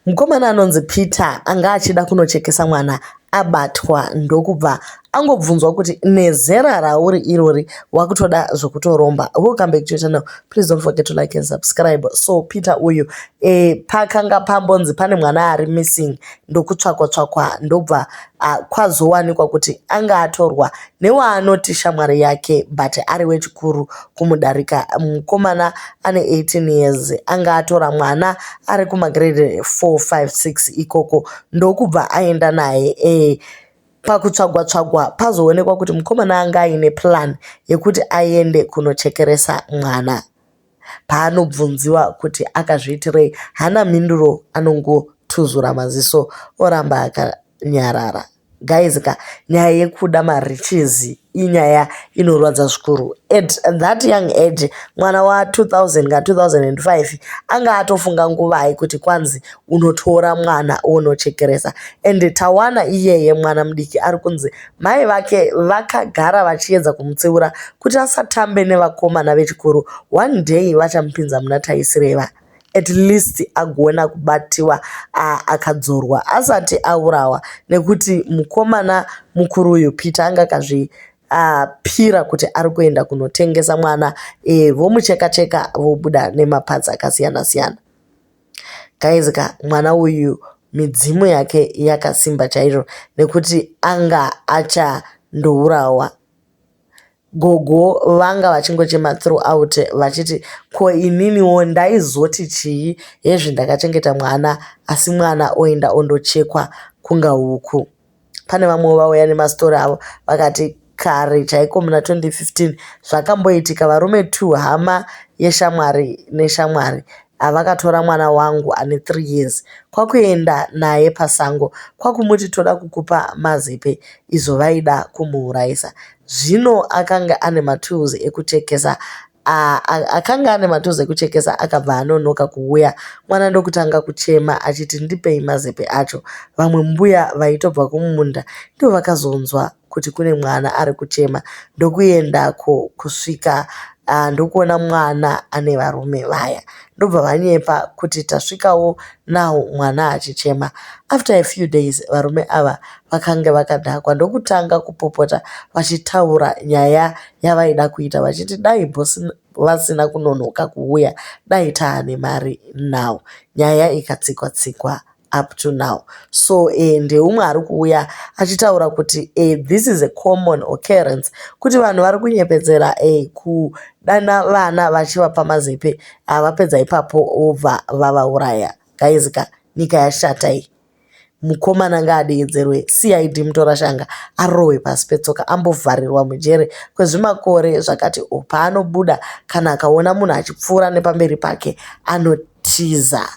Mukomana anonzi Peter anga achida kunochekesa mwana abatwa ndokubva angobvunzwa kuti nezera rauri irori wakutoda zvokutoromba. Welcome back to your channel. Please don't forget to like and subscribe. So Peter uyu pakanga pambonzi pane mwana ari missing ndokutsvakwa tsvakwa ndobva kwazowanikwa kuti anga atorwa newaanoti shamwari yake but ari wechikuru kumudarika. Mukomana ane 18 years anga atora mwana ari kumagrade 4, 5, 6 ikoko ndokubva aenda naye. Pakutsvagwa tsvagwa pazoonekwa kuti mukomana anga aine plan yekuti aende kunochekeresa mwana. Paanobvunziwa kuti akazviitirei haana mhinduro, anongotuzura maziso oramba akanyarara. Guys ka, nyaya yekuda mariches inyaya inorwadza zvikuru. At that young age, mwana wa2000 ka 2005 anga atofunga nguvai kuti kwanzi unotora mwana wonochekeresa? And tawana iyeye mwana mudiki ari kunzi mai vake vakagara vachiedza kumutsiura kuti asatambe nevakomana vechikuru, one day vachamupinza muna taisireva. At least agona kubatiwa akadzorwa asati aurawa, nekuti mukomana mukuru uyu Peter anga akazvipira kuti ari kuenda kunotengesa mwana, vomucheka cheka vobuda nemaparts akasiyana siyana. Guys ka, mwana uyu midzimu yake yakasimba chaizvo nekuti anga achandourawa. Gogo vanga vachingochema throughout vachiti, "Ko ininiwo ndaizoti chii hezvi ndakachengeta mwana, asi mwana oenda ondochekwa kunga huku?" Pane vamwewo vauya nemastori avo vakati kare chaiko muna 2015 zvakamboitika, varume 2, hama yeshamwari neshamwari, vakatora mwana wangu ane 3 years kwakuenda naye pasango, kwakumuti toda kukupa mazepe, izvo vaida kumuurayisa. Zvino akanga ane matools ekuchekesa, akanga ane matools ekuchekesa, akabva anonoka kuuya, mwana ndokutanga kuchema achiti ndipei mazepe acho. Vamwe mbuya vaitobva kumunda ndivo vakazonzwa kuti kune mwana ari kuchema, ndokuendako kusvika ndokuona mwana ane varume vaya, ndobva vanyepa kuti tasvikawo nawo mwana achichema. After a few days varume ava vakanga vakadhakwa ndokutanga kupopota vachitaura nyaya yavaida kuita, vachiti dai bhosi vasina kunonoka kuuya dai taane mari now. Nyaya ikatsikwa tsikwa up to now. So ndeumwe ari kuuya achitaura kuti this is a common occurrence, kuti vanhu vari kunyepedzera kudana vana vachivapa mazepe, vapedza ipapo vobva vavauraya. Guys ka, nyika yashata iyi. Mukomana ngaadeedzerwe CID Mutorashanga, arohwe pasi petsoka, ambovharirwa mujere kwezvimakore zvakati o. Paanobuda, kana akaona munhu achipfuura nepamberi pake anotiza.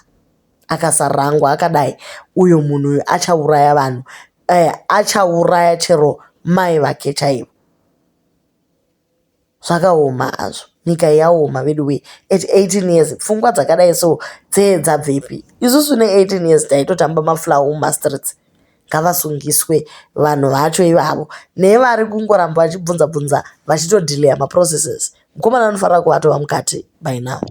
Akasarangwa akadai uyo munhu uyu achauraya vanhu, achauraya chero mai vake chaivo. Zvakaoma hazvo, nyika yaoma vedu. At 18 years, pfungwa dzakadai so dzee dzabvepi? Isusu ne18 years taitotamba maflower mumastreets. Ngavasungiswe vanhu vacho ivavo nevari kungoramba vachibvunza bvunza vachitodelaya maprocesses. Mukomana anofanira kuva atova mukati by now.